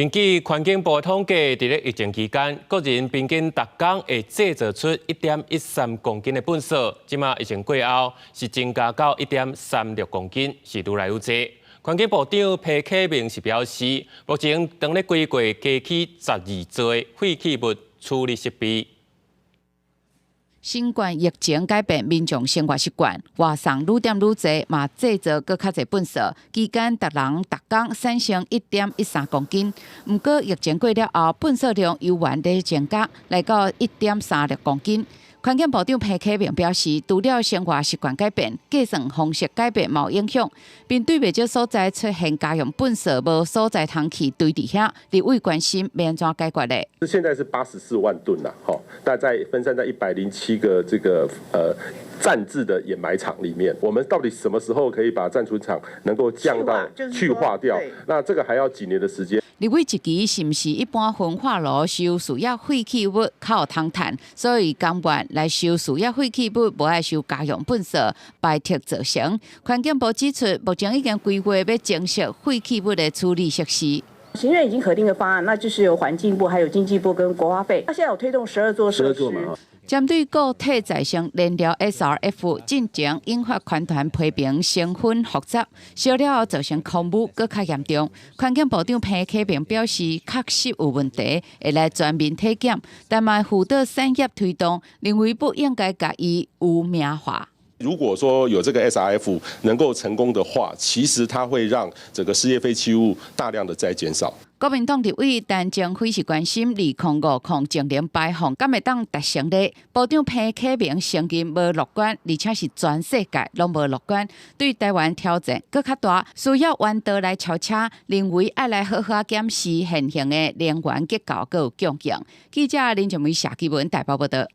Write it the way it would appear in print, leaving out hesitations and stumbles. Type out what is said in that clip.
根據環境部統計，佇咧疫情期間，國人平均逐工會製造出1.13公斤的糞埽。這馬疫情過後，是增加到1.36公斤，是愈來愈濟。環境部長彭啟明是表示，目前正咧規劃加起12座廢棄物處理設備。新冠疫情改變民眾生活習慣，外送愈點愈濟，嘛製造閣較濟糞埽。期間，逐人逐工產生1.13公斤。毋過疫情過了後，糞埽量猶原佇增加，來到1.36公斤。環境部長彭啟明表示，除了生活習慣改變，計算方式改變嘛有影響。面對袂少所在出現家用糞埽無所在通去堆佇遐，立委關心欲按怎解決咧？現在是84萬噸啦，吼，但在分散在107個這個暫置的掩埋場裡面，我們到底什麼時候可以把暫存場能夠降到去化掉？那這個還要幾年的時間。立委質疑是毋是一般焚化爐收事業廢棄物較有通趁，所以甘願來收事業廢棄物，無愛收家用糞埽，排斥造成。環境部指出，目前已經規劃欲增設廢棄物的處理設施。行院已經核定個方案，那就是由環境部、還有經濟部跟國發會。那現在有推動十二座設施。針對固體再生燃料 SRF 進前引發環團批評成分複雜，燒了後造成空污閣較嚴重。環境部長彭啟明表示，確實有問題，會來全面體檢，但嘛輔導產業推動，認為不應該共伊污名化。如果說有這個 SRF 能夠成功的話，其實它會讓整個事業廢棄物大量的在減少。國民黨立委陳晴輝是關心2050淨零排放，敢會當達成咧？部長彭啟明承認無樂觀，而且是全世界攏無樂觀，對台灣挑戰閣較大，需要彎道來超車，認為愛來好好檢視現行的能源結構閣有共用。記者林靜梅、謝基文台北報道。